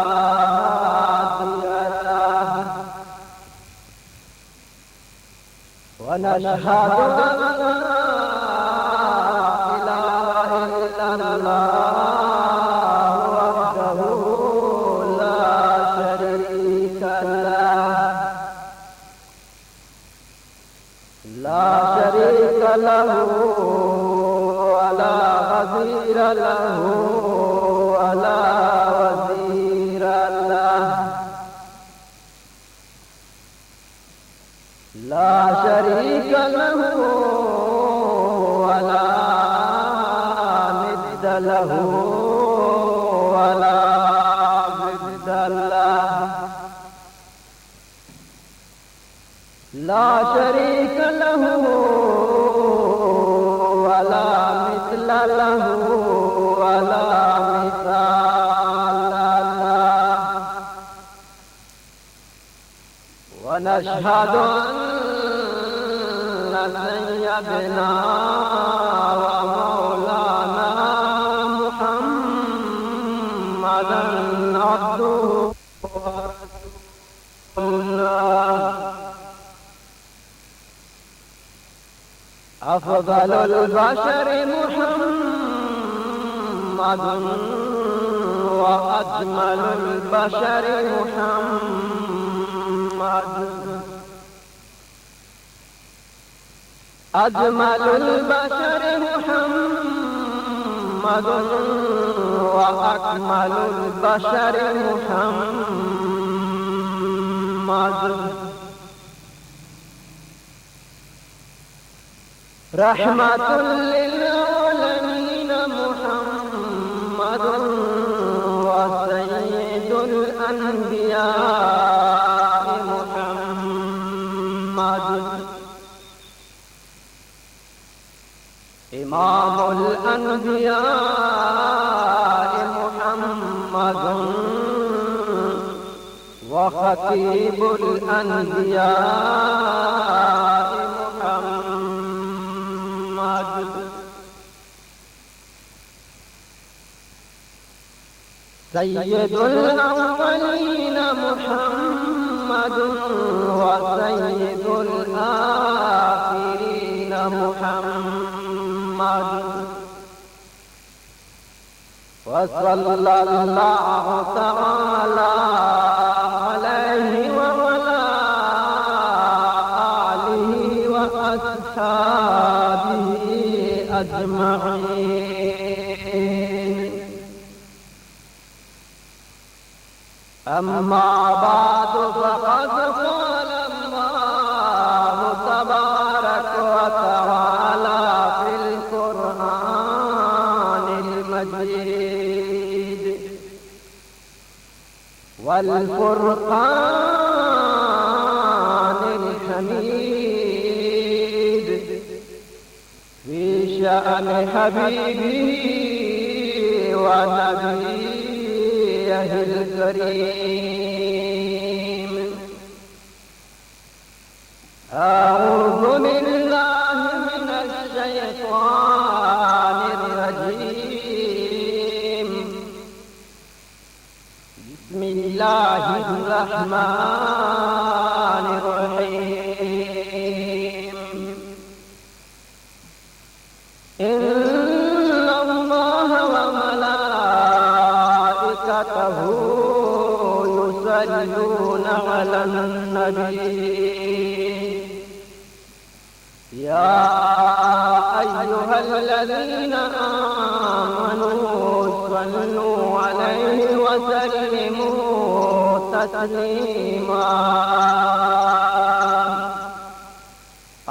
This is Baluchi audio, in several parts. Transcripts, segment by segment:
هادي له. ونشهد أن لا إله إلا الله وحده لا شريك له. لا شريك له ولا غزير له ولا وزير له. لا شريك له ولا ند له ولا ضد له. لا شريك له ولا مثل له ولا مثال له. ونشهد أن سيدنا ومولانا محمدا عبده ورسوله. أفضل البشر محمد وأجمل البشر محمد. أجمل البشر محمد وأكمل البشر محمد. رحمة للعالمين محمد وسيد الأنبياء محمد. إمام الأنبياء محمد وخطيب الأنبياء محمد. سيد الأولين محمد وسيد الآخرين محمد. وصلى الله تعالى عليه وعلى آله وأصحابه أجمعين. أما بعد، فقد قال الله تبارك وتعالى في القرآن المجيد والفرقان الحميد في شأن حبيبه ونبيه الكريم. أعوذ بالله من الشيطان الرجيم. بسم الله الرحمن الرحيم. إن الله وملائكته يصلون على النبي. يا أيها الذين آمنوا صلوا عليه وسلموا تسليما.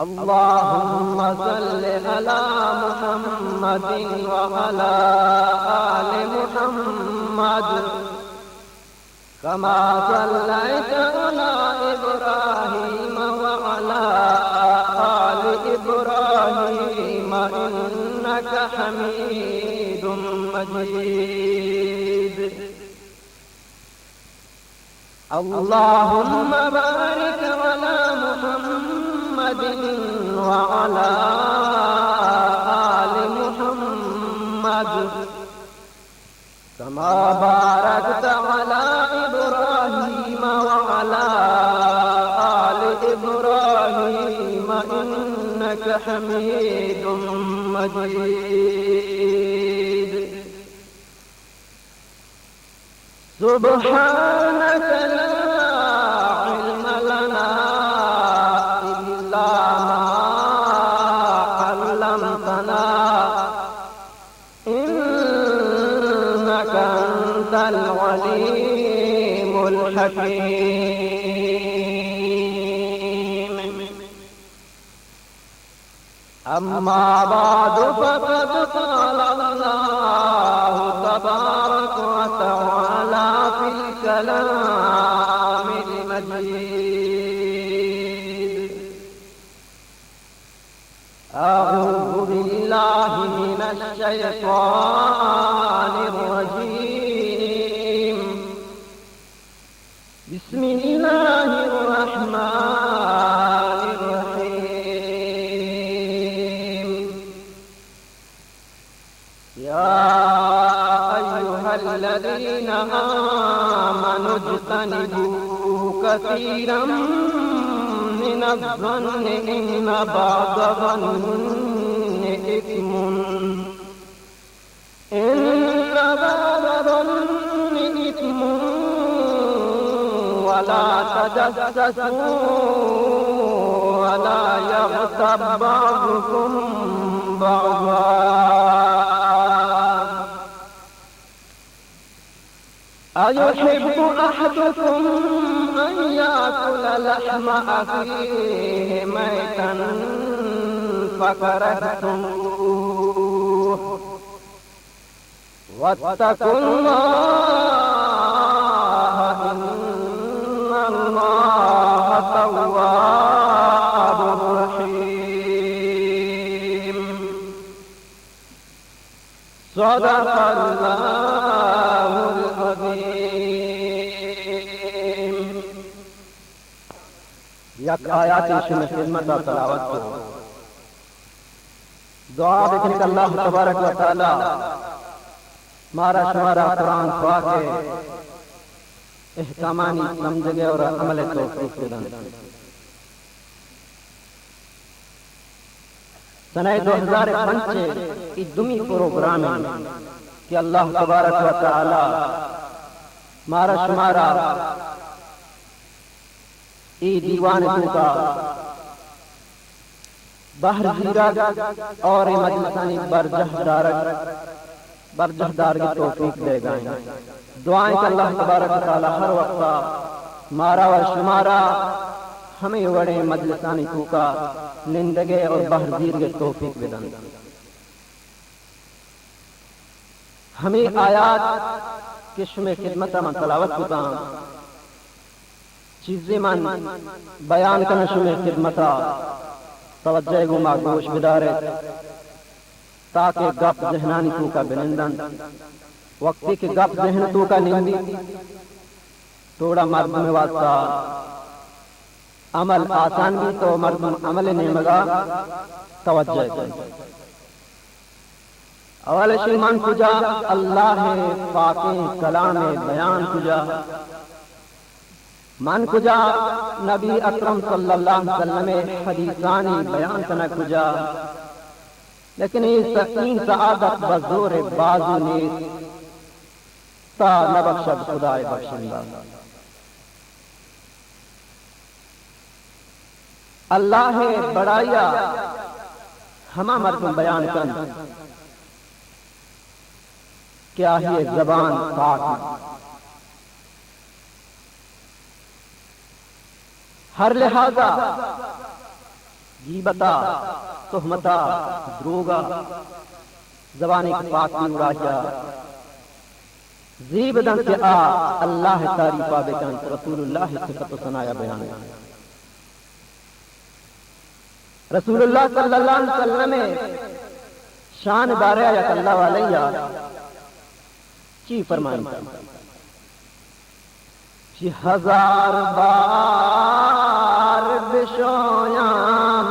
اللهم صل على محمد وعلى آل محمد كما صليت على إبراهيم وعلى آل إبراهيم إنك حميد مجيد. اللهم بارك على محمد وعلى آل محمد كما باركت على حميد مجيد. سبحانك لا علم لنا إلا ما علمتنا إنك أنت العليم الحكيم. أما بعد، فقد قال الله تبارك وتعالى في الكلام المجيد: أعوذ بالله من الشيطان الرجيم. بسم الله الرحمن الرحيم. يا أيها الذين آمنوا اجتنبوا كثيرا من الظن إن بعض الظن إثم، إن بعض الظن إثم، ولا تجسسوا، ولا يغتب بعضكم بعضا، أيحب أحدكم أن يأكل لحم أخيه ميتا فكرهتموه، واتقوا الله إن الله تواب رحيم. صدق الله العظيم. یک آیاتے شمئے خدمتا تلاوت کو۔ دعا بکنیں کہ اللہ تبارک و تعالی مارا شمارا قرآن پاک ءِ احکامانی سمجھگ ءِ اور عمل ءِ توفیق بدنت۔ سنہ دو ہزار پنچ ءِ اے دومی پروگرام انت کہ اللہ تبارک و تعالی مارا شمارا اے دیوان ءِ توکا بہر زیرگ اور اے مجلسانی برجاہ دارگ، برجاہ دارگ ءِ توفیق دیگا انت۔ دعا انت کہ اللہ تبارک و تعالی ہر وقتا مارا و شمارا ہمے وڑیں مجلسانی توکا نندگ ءِ اور بہر زیرگ ءِ توفیق بدنت۔ ہمے آیات کہ شمئے خدمتا من تلاوت کتاں، چیزے من بیان کناں شمئے خدمتا، توجہ گوما گوش بداریت تاکہ گپ ذہنانی توکا بنندنت۔ وقتی کہ گپ ذہن توکا نندیت، توڑا مردم واسطہ عمل آسان بیت و مردم عمل نیمگا توجہ کنت۔ اول اشی من کجا اللہ پاکیں کلام بیان کجا، من کجا نبی اکرم صلی اللہ علیہ وسلم حدیثانی بیان کنگ کجا، لیکن اے س-، این سعادت بزور بازو نیست تا نبخشد خدای بخشندہ۔ اللہ ءِ بڑائی ءَ ہما مردم بیان کنت کہ آئی ءِ زبان پاک انت۔ ہر لحاظا، گیبتا، تہمتا، دروگا، زبانے کہ پاک بی گڑا آئی ءَ زیب دنت کہ آ اللہ ءِ تعریفا بکنت، رسول اللہ ءِ صفت و ثنایا بیان کنت۔ رسول اللہ صلی اللہ علیہ وسلم ءِ شان بارہ ءَ یک اللہ والے ءَ چی فرمائنت؟ چی ہزار بار بشویاں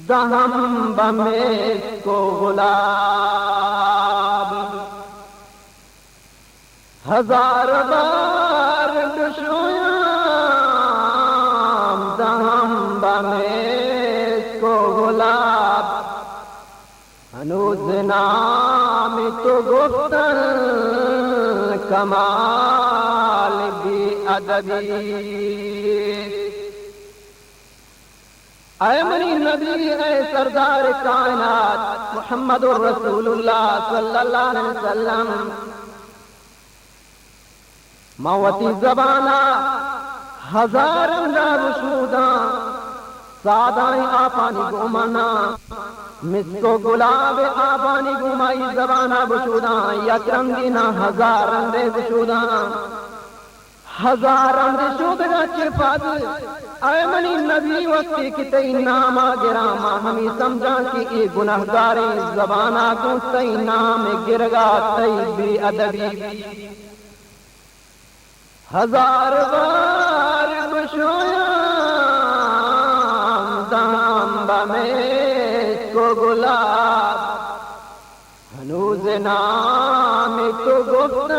دہم بہ مسک و گلاب۔ ہزار بار بشویاں دہم بہ مسک ز نام تو گفتن کمال بی ادبی۔ اے منی نبی، اے سردار کائنات محمد رسول اللہ صلی اللہ علیہ وسلم، من وتی زبان ءَ ہزار رنگ ءَ گشوداں، سادائیں آپانی گوما ناں، مسک و گلاب ءِ آپانی گوما اے زبان ءَ گشوداں، یک رندے ناں، ہزار رندے گشوداں۔ ہزار رندے شودگاں چہ پد، اے منی نبی، وقتے کہ تئی نام ءَ گراں، ما ہمے سمجھاں کہ اے گناہگاریں زبان ءَ گوں تئی نام ءِ گرگ ءَ تئی بے ادبی۔ ہزار بار بشویاں دام بہ مسک و گلاب، ہنوز نام تو گفتن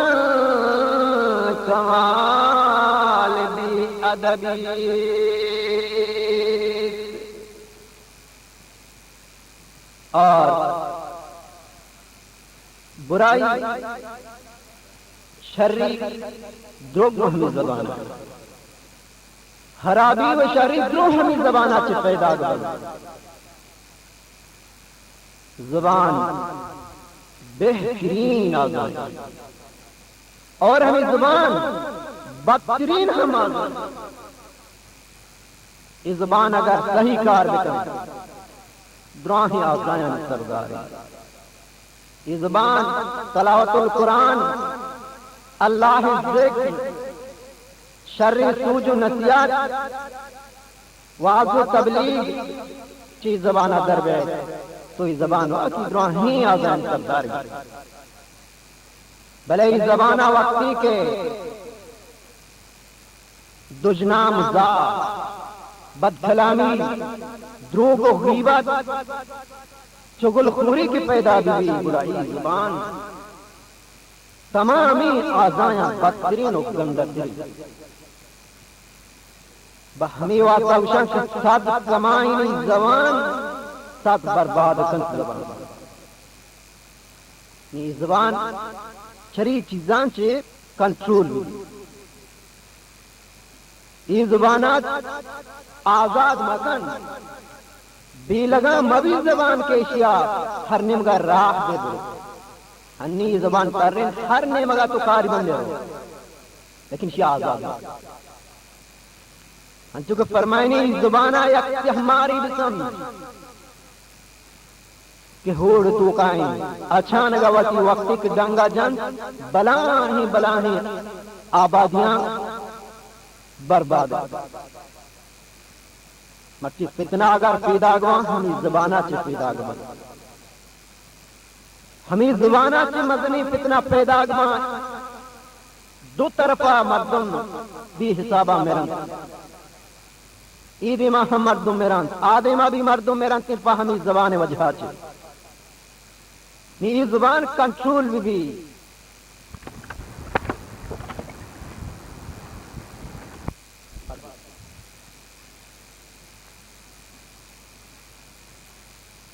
کمال بی ادبی۔ اور برائی، شری، دروگ ہمے زبان ءَ۔ خرابی و شری درو ہمے زبان ءَ چہ پیداگ بنت۔ زبان بہترین آزائیں اور ہمے زبان بدترین ہم آزائیں۔ اے زبان اگر صحیح کار بکنت، دراہیں آزایانی سردارے۔ اے زبان تلاوت القرآن، اللہ ذکر، شر سوج و نصیحت، وعظ و تبلیغ چی زبان در بیت، تو اے زبان وتی دراہیں آزایانی سردارے۔ بلے اے زبان وقتی کہ دژنام زاہ، بدکلامی، دروگ و غیبت، چغل خوری کہ پیدا بی، گڑا اے زبان تمامیں آزایاں بدترین و گندترین۔ بہ ہمے واسطہ گوشاں کہ صد کمائنی زبان، صد برباد کنت زبان۔ نی زبان چری چیزاں چہ کنٹرول بی۔ اے زبان ءَ آزاد مکن، بیلگاں مبی زبان کہ اشیا ہر نیمگا راہ دے برو۔ ہنی اے زبان ترین، ہر نیمگا تو کاری بندے رو، لیکن اشیا آزاد مکن۔ انچو کہ فرمائنی زبان ءَ یک سیہ ماری بسم۔ کہ ہور توکائیں اچانک وتی وقتی کہ ڈنگا جنت، بلاہیں بلاہیں آبادیاں برباد۔ مرچی فتنہ اگر پیداگ باں، ہمے زبانا چہ پیداگ باں۔ ہمے زبانا چہ مزنیں فتنہ پیداگ باں۔ دو طرفا مردم بے حسابا مرنت۔ اے دیما ہم مردم مرنت، آ دیما بھی مردم مرنت، پہ ہمے زبان وجہا چہ۔ نی اے زبان کنٹرول بہ بی۔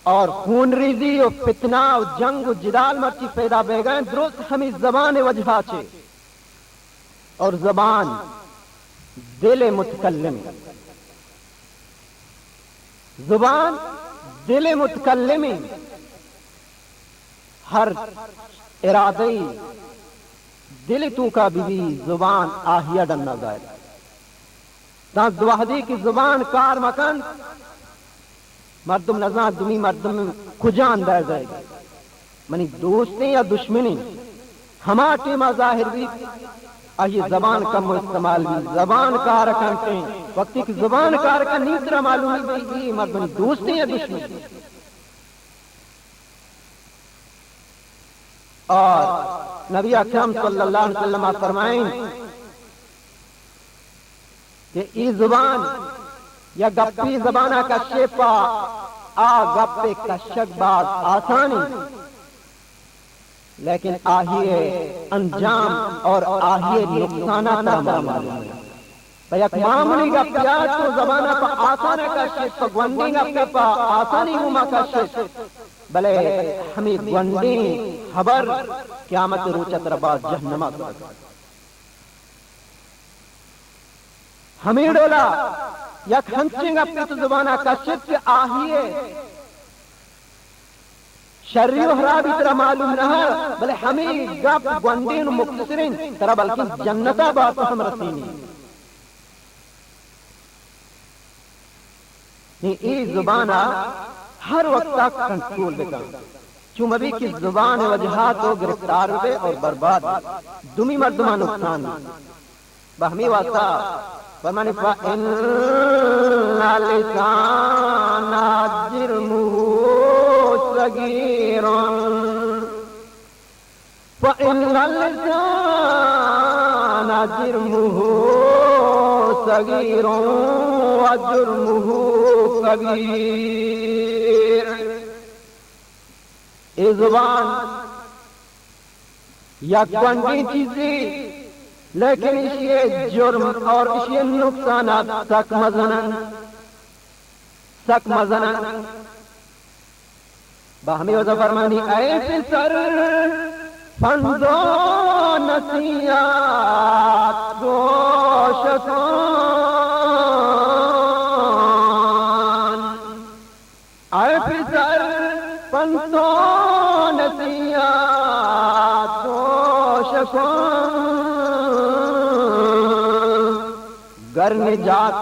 اور خون ریزی و فتنہ و جنگ و جدال مرچی پیدا بیگا انت، درست ہمے زبان وجہا چہ۔ اور زبان دل متکلم انت۔ زبان دل متکلم انت۔ ہر ارادہ دل توکا بہ بی، زبان آہیا ڈنا داری۔ تاں وہدے کہ زبان کار مکنت، مردم نزانت دومی مردم کجا اندازہ ء منی دوستیں یا دشمنیں۔ ہما ٹیما ظاہر بیت، آئی زبان کم استعمال بیت، زبان کار کنتیں۔ وقتی کہ زبان کار کن، نی سرا معلوم بیت، اے مردم دوستیں یا دشمنیں۔ اور نبی اکرم صلی اللہ علیہ وسلم فرمائیں کہ اے زبان یا گپی زبانا کشے پا، آ گپ کشگ باز آسانی، لیکن آہی انجام اور آہی نقصانات ہم معلوم ہے۔ پہ یک معمولی گپیا تو زبانا پہ آسان کشت، پہ گونڈیں گپے پہ آسانی گوما کشت۔ بلے ہمے گونڈیں ہبر قیامت ءِ روچ ءَ ترا باز جہنم ءَ کپت۔ ہمے ڈولا یک ہنچیں گپے تو زبان ءَ کشت کہ آہی ءِ شری و ہرابی ترا معلوم نہ، بلے ہمے گپ گونڈیں و مختصریں ترا بلکیں جنت ءَ باز ہم رسینی۔ نی اے زبان ءَ ہر وقت ءَ کنٹرول بکن، چو مبی کہ زبان ءِ وجہ ءَ تو گرفتار بے اور برباد بے، دومی مردماں نقصان بے۔ بہمی واسطہ فرمانی، فإن لسان جرمه صغير، فإن لسان جرمه صغير وجرمه كبير۔ اے زبان یک گونڈیں چیزے، لیکن اشی ءِ جرم اور اشی ءِ نقصانات سک مزن انت، سک مزن انت۔ بہمی وجہ فرمانی، اے پسر، پند و نصیحت گوش کن۔ اے پسر، پند و نصیحت گوش کن، گر نجات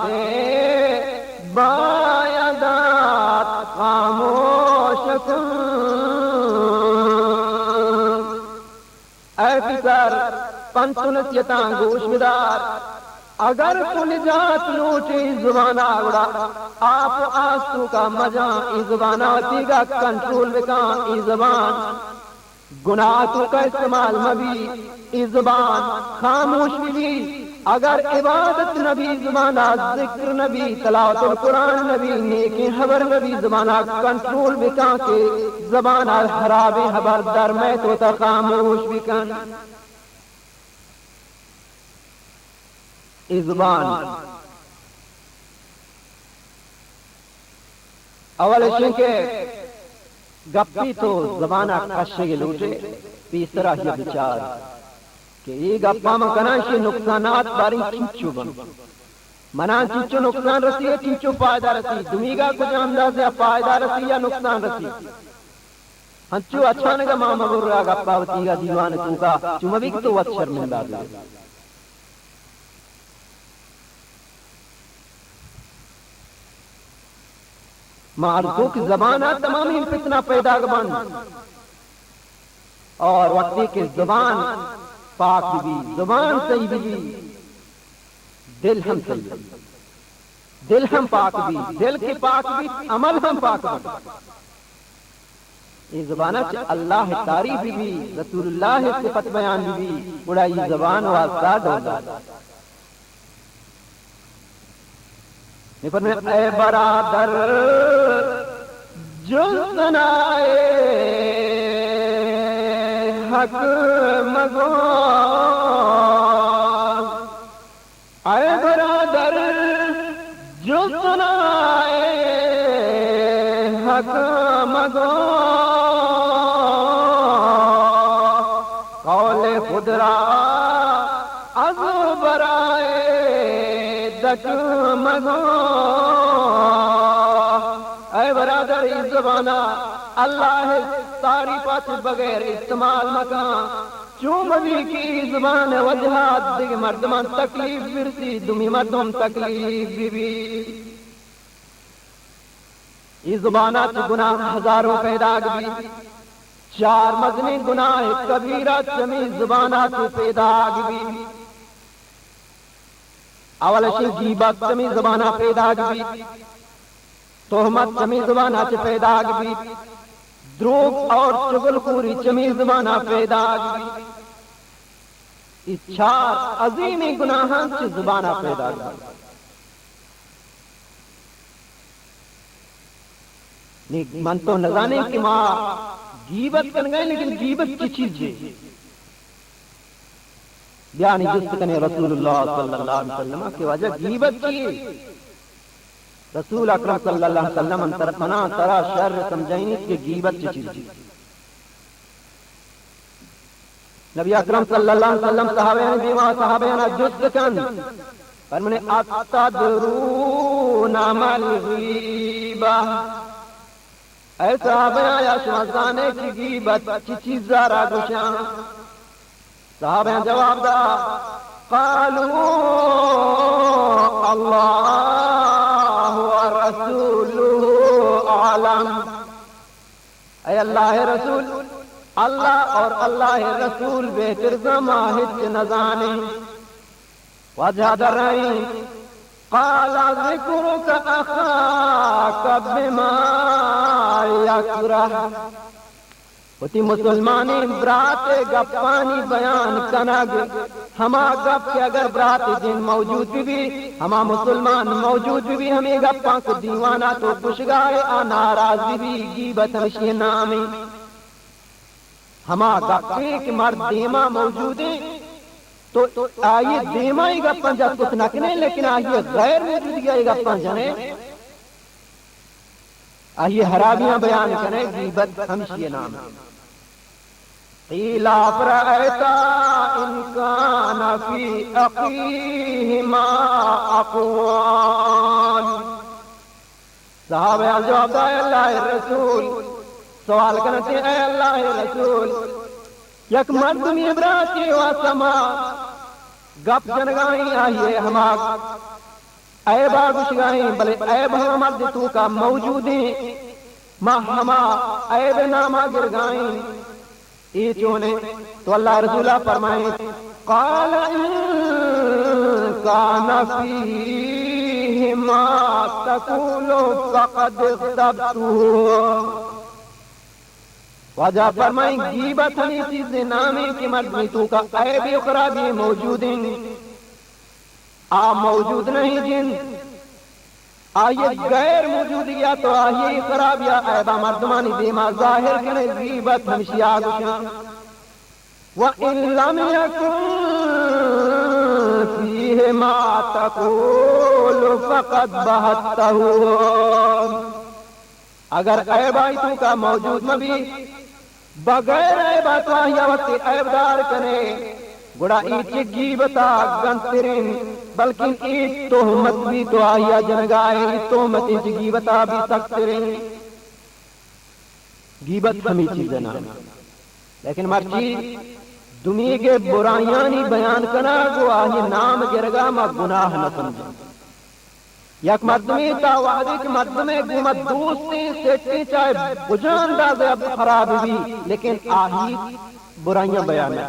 بایدت خاموش کن۔ اے پسر، پند و نصیحتاں گوش بدار۔ اگر تو نجات لوٹے زبان ءَ، گڑا آپ و آس توکا مجاں، اے زبان ءَ وتیگا کنٹرول بکن۔ اے زبان گناہ توکا استعمال مبی، اے زبان خاموش ببی۔ اگر عبادت نبی زبان ءَ، ذکر نبی، تلاوت القرآن نبی، نیکیں ہبر نبی، زبان ءَ کنٹرول بکن کہ زبان ءَ ہرابیں ہبر در مئے، تو وتا خاموش بکن۔ اے زبان اول اشیں کہ گپی تو زبان ءَ کشگ لوٹے، پیسر آہی ءَ بچار کہ اے گپاں من کناں، اشی نقصانات باریں چنچو بنت، منا چنچو نقصان رسی یا چنچو فائدہ رسی، دومیگا کجام اندازے ءَ فائدہ رسی یا نقصان رسی۔ انچو اچانک ءَ ما مبر ءَ گپا وتیگا دیوان توکا، چو مبی کہ تو وت شرمندہ بے۔ ما عرض کو کہ زبان ءَ تمامیں فتنہ پیداگ بنت، اور وقتی کہ زبان پاک بی، زبان صحیح بی، دل ہم صحیح بی۔ دل ہم پاک بی، دل کہ پاک بی، عمل ہم پاک بی۔ اے زبان ءَ چہ اللہ ءِ تعریف بی، رسول اللہ ءِ صفت بیان بی، گڑا اے زبان واسطہ ڈولا۔ اے فرمائے، اے برادر، جز ثنائے حق مگو۔ اے برادر، جز ثنائے حق مگو، قول خود را از برای دک مگو۔ اے برادر، اے زبان ءَ اللہ ءِ تعریف ءَ چہ بغیر استعمال مکن۔ چو مبی کہ اے زبان ءِ وجہ ءَ دگہ مردماں تکلیف برسی، دومی مردم تکلیف بہ بی۔ اے زبان ءَ چہ گناہ ہزاروں پیداگ بی۔ چار مزنیں گناہ کبیرہ چمی زبان ءَ چہ پیداگ بی۔ اول اشیں غیبت چمی زبان ءَ پیداگ بی۔ تہمت چمی زبان ءَ چہ پیداگ بیت، دروگ اور چغل خوری چمی زبان ءَ پیداگ بیت۔ اے چار عظیمیں گناہاں چہ زبان ءَ پیداگ بیت۔ نی من تو نزانیں کہ ما غیبت کنگا ایں، لیکن غیبت چی چیزے؟ بیا نی جست کنیں رسول اللہ صلی اللہ علیہ وسلم کہ واجہ غیبت چی اے؟ رسول اکرم صلی اللہ علیہ وسلم، من تر-، منا ترا شر سمجھائینیت کہ گیبت چی چیز؟ نبی اکرم صلی اللہ علیہ وسلم صحابیانی دیما، صحابیانا جست کن، فرمانے، "اتدرون ما الغیبہ؟" اے صحابیاں، آیا شما زانے کہ گیبت چی چیزا را گوشاں؟ صحابیاں جواب دا، قالوا، "اللہ ورسولہ اعلم۔" اے اللہ رسول، اللہ اور اللہ رسول بہتر زاں، ما ہچ نزانیں۔ واجہ درائیں، قال ذکرک اخاک بما یکرہ۔ وتی مسلمانیں برات ءِ گپانی بیان کنگ، ہما گپ کہ اگر برات ءِ جند موجود بہ بی، ہما مسلمان موجود بہ بی، ہمے گپاں کہ دیوانا تو گشگائے، آ ناراض بہ بی، گیبت ہمشی نامیں۔ ہما گپے کہ مرد دیما موجودیں، تو آئی دیما ای گپاں جت کت نہ کنے، لیکن آئی غیر موجودگی ای گپاں جنے، آئی حرابیاں بیان کنے، گیبت ہمشی نام۔ قیل افرأیت ان کان فی اخیہ ما اقوال۔ صحابہ جواب دا، اے اللہ رسول، سوال کنتے، اے اللہ رسول، یک مردمی براتی واسطہ ما گپ جنگائیں، آئی ہما عیبا گشگائیں، بلے عیب ہما مرد توکا موجودیں، ما ہما عیب ناما گرگائیں۔ اے چونیں؟ تو اللہ رسولا فرمائیں، قال ان کان فیہ ما تقول فقد اغتبتہ۔ واجہ فرمائیں، گیبت ہمیں چیز نامیں کہ مردمی توکا عیب و خرابی موجودیں۔ آ موجود نہیں جند، آئی غیر موجودگیا تو آئی خرابیا عیبا مردمانی دیما ظاہر کنے، گیبت ہمشیا گشاں۔ وان لم یکن فیہ ما تقول فقد بہتہ۔ اگر عیب آئی توکا موجود مہ بی، بغیر عیبا تو آئی وتی عیب دار کنے، گڑا ای چہ گیبتا گنترین، بلکن ای تہمت بی تو آئی جنگائے، ای تہمت ای چہ گیبتا بی سخترین۔ گیبت ہمیں چیز نام۔ لیکن مرچی دمیگے برائیانی بیان کنگ و آئی نام گرگا ما گناہ نہ سمجھیں۔ یک مردمے تا وہدے کہ مردمے گوما دوستیں سیٹیں چاہے بجا اندازے اب خراب بی، لیکن آہی برائیاں بیان نہ۔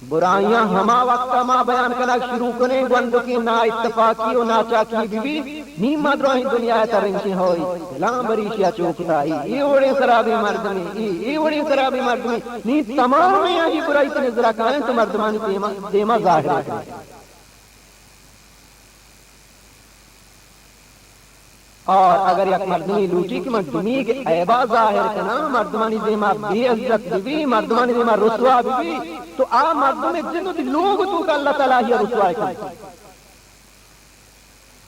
برائیاں ہما وقت ما بیان کنگ شروع کنیں، گونڈکیں نا اتفاقی و ناچاکی بی بی، نی ما دراہیں دنیا ترنچیں ہوئی، فلاں بریشیا چوکتائی، ای وڑیں خرابیں مردمے، ای، ای وڑیں خرابیں مردمے، نی تمامیں آہی برائی تنے ذرا کائیں تو مردمانی دیما، دیما ظاہر ہے۔ اور اگر یک مردمی لوٹی کہ من دمیگ عیبا ظاہر کناں، مردمانی دیما بے عزت بی، مردمانی دیما رسوا بی، تو آ مردم جند وتی لوگ توکا اللہ تعالی آئی رسوا کن۔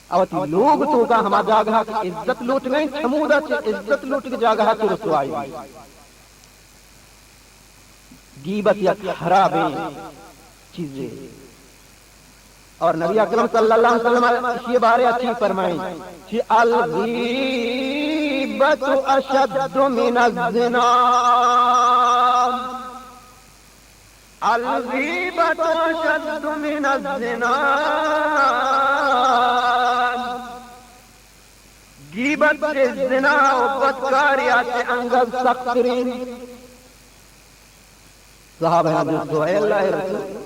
آ وتی لوگ توکا ہما جاگہا کہ عزت لوٹگیں، چمودا چہ عزت لوٹگ جاگہا چہ رسوائی۔ گیبت یک خرابیں چیزے۔ اور نبی اکرم صلی اللہ علیہ وسلم اشی بارے اچھی فرمائیں، کہ الغیبۃ اشد من الزنا، الغیبۃ اشد من الزنا، گیبت چہ زنا و بدکاریا چہ انگت سخترین۔ صحابہ جست، اے اللہ رسول،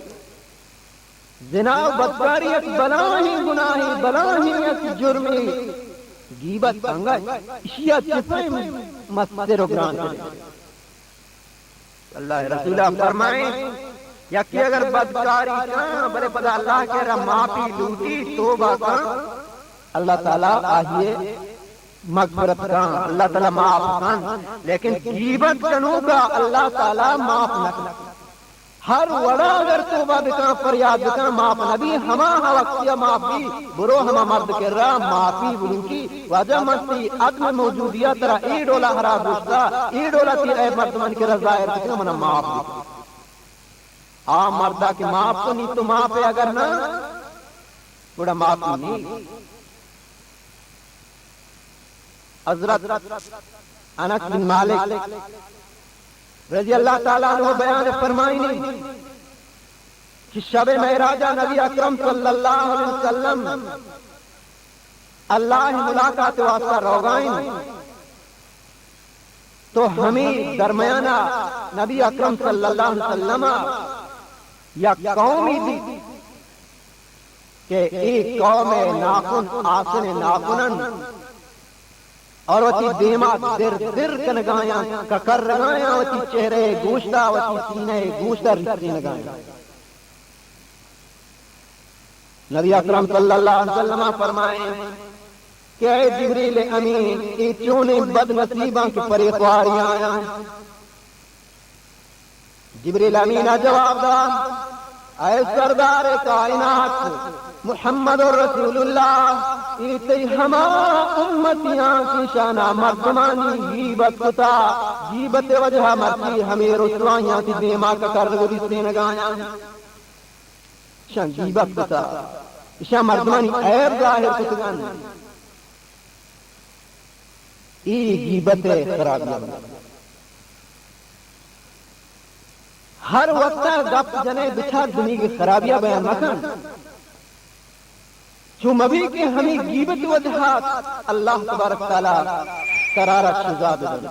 زنا و بدکاری یک بلاہیں گناہے، بلاہیں یک جرمے، گیبت انگت، اشیا چہ پیم مستر و گرانتر۔ اللہ رسول فرمائیں، یکی اگر بدکاری کن، بلے پدا اللہ کرا معافی لوٹی، توبہ کن، اللہ تعالی آہی مغفرت کن، اللہ تعالی معاف کن، لیکن گیبت کنوکا اللہ تعالی معاف نہ کن۔ ہر وڑا اگر توبہ بکاں، فریاد بکاں، معاف نبی، ہما وقتی معاف بی، برو ہما مرد کرا معافی بلوٹی، واجہ من تی عدم موجودیہ ترا اے ڈولا ہرا گوشتا، اے ڈولا تی عیب مردمانی کرا ظاہر بکاں، منا معاف بکاں۔ آ مردا کہ معاف کنی تو معاف ہے، اگر نہ گڑا معاف نہیں۔ حضرت انس بن مالک رضی اللہ تعالی عنہ بیان فرمائنی کہ شب معراج نبی اکرم صلی اللہ علیہ وسلم اللہ ملاقات واسطہ روگائیں، تو ہمیں درمیانہ نبی اکرم صلی اللہ علیہ وسلم یک قومی دی کہ اے قوم ناخن، آسن ناخنن اور وتی دیما در در کنگایاں، ککرگایاں، وتی چہرہ گوشتا، وتی سینہ گوشتا رسینگایاں۔ نبی اکرم صلی اللہ علیہ وسلم فرمائیں کہ اے جبریل امین، اے چونیں بد نصیباں کہ پرے خواری آیاں۔ جبریل امین ءَ جواب دات، اے سردار کائنات محمد رسول اللہ، اے تئی ہما امتیاں کہ شانا مردمانی غیبت کتا، غیبت وجہ مرچی ہمے رسوائیاں تی دیما ککر گدی سینگایاں۔ شان غیبت کتا، شان مردمانی عیب ظاہر کتگن۔ اے غیبت ءِ خرابی انت۔ ہر وقت گپ جنے بچار دنیگی خرابیاں بیان مکن۔ چو مبی کہ ہمیں غیبت وجہات اللہ تبارک تعالی قرار سزا بدن۔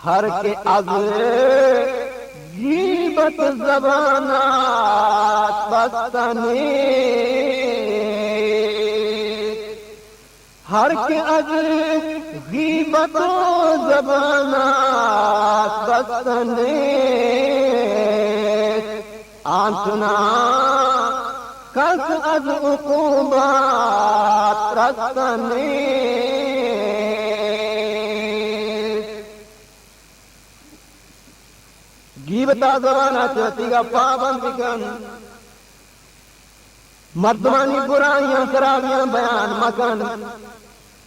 ہر کہ از غیبت زبانات بستنی، ہر کہ از غیبت و زبانات بستنی، آنچنا کس از عقوبات رستنی۔ غیبتا زبانا چہ وتیگا پابند بکن۔ مردمانی برائیاں خرابیاں بیان مکن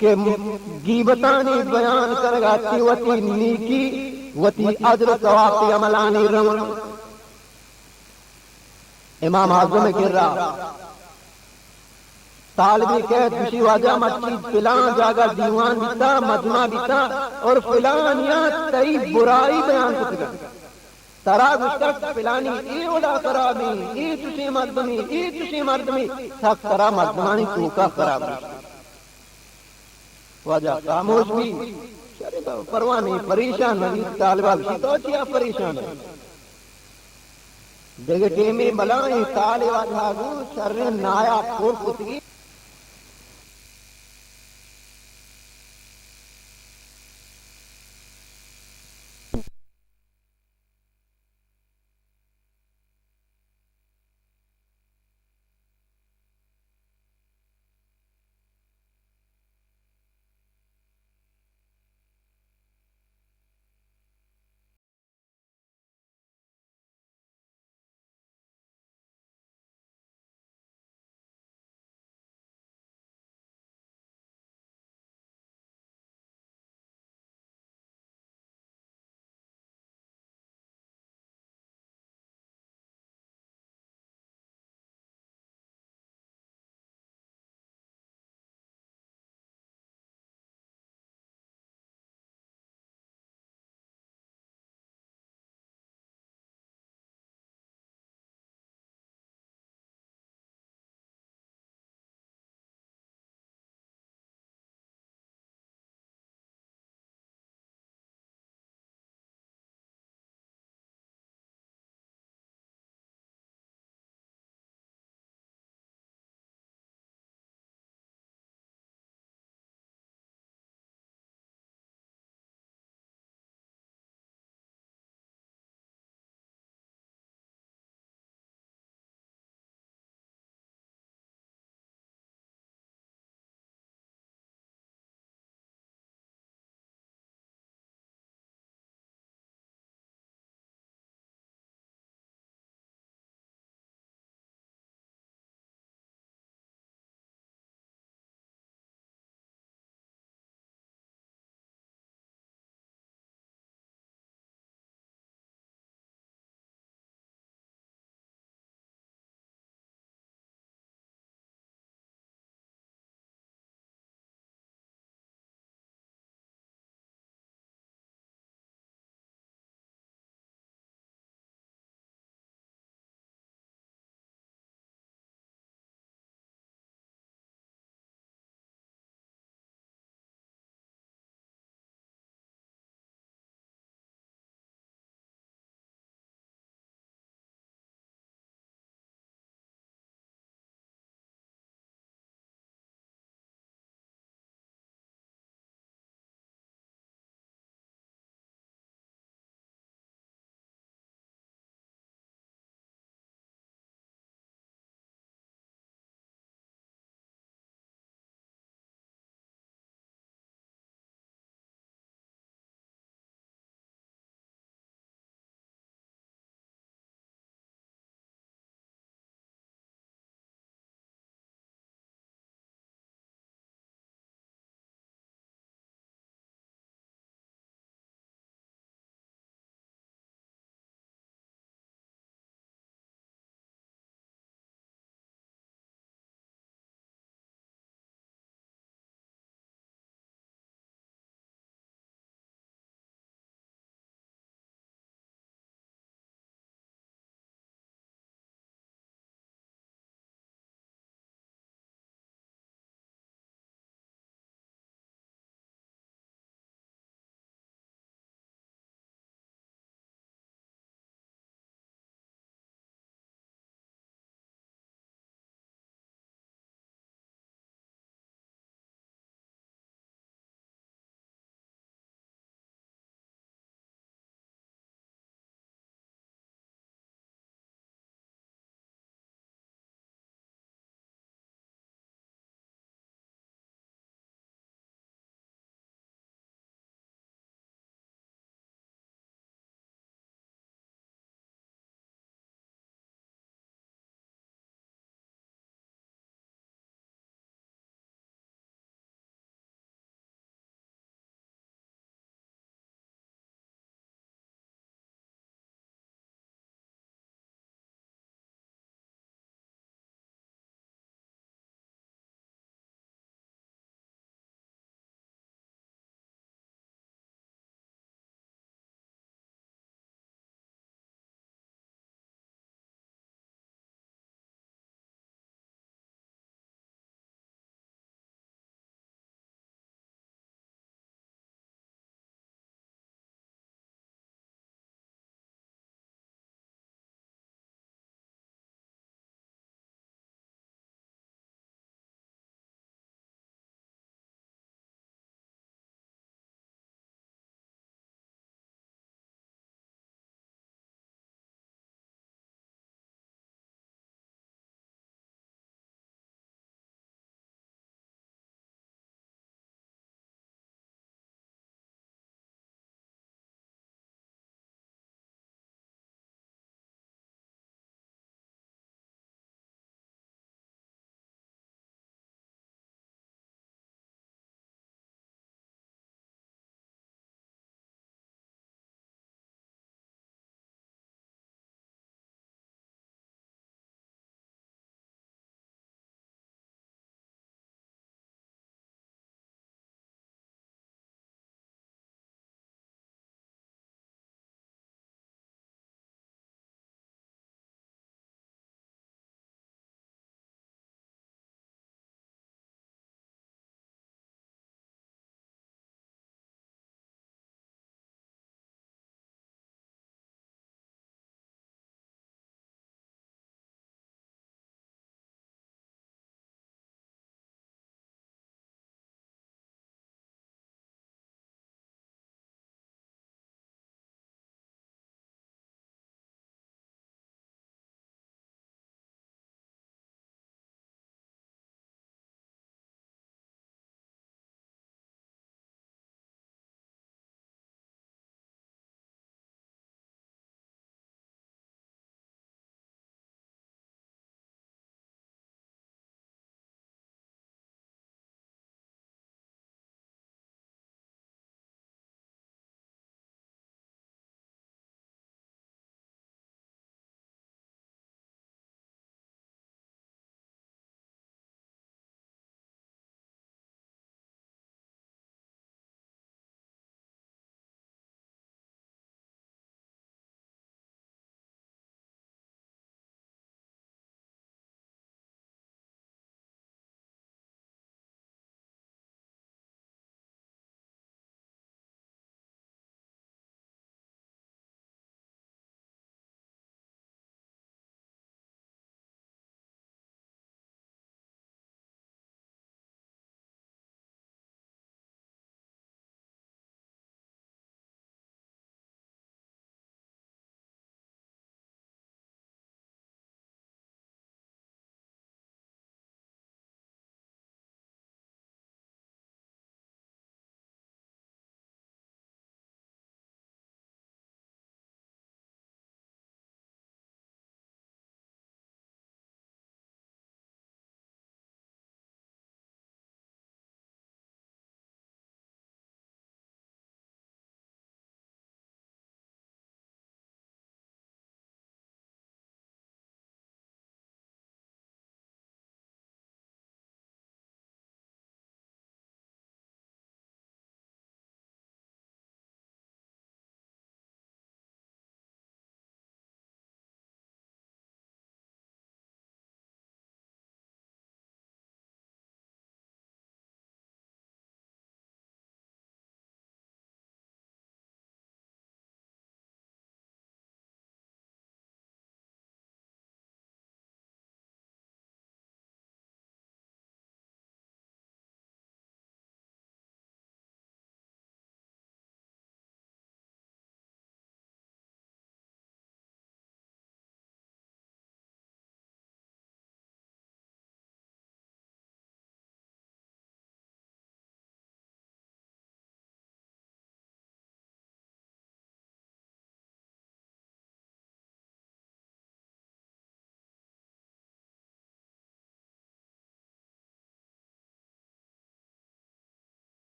کہ غیبتانی بیان کنگا تی وتی نیکی، وتی اجر و ثواب تی عملانی رون۔ امام اعظم کرا طالبے کئیت، گوشی، واجہ مرچی فلان جاگہ دیوان بیتا، مجمع بیتا، اور فلانیا تئی برائی بیان کتگا۔ ترا گوشتگ فلانی اے وڑا خرابیں، اے چشیں مردمے، اے چشیں مردمے، سک ترا مردمانی توکا خراب گوشتگ۔ واجہ خاموش بی، شرے تو پرواہ نہیں، پریشان نہیں، طالبا گوشی تو چیا پریشان ہے؟ دگہ ٹیمے بلائیں طالبا جاگو شریں نایاب پر کتگی۔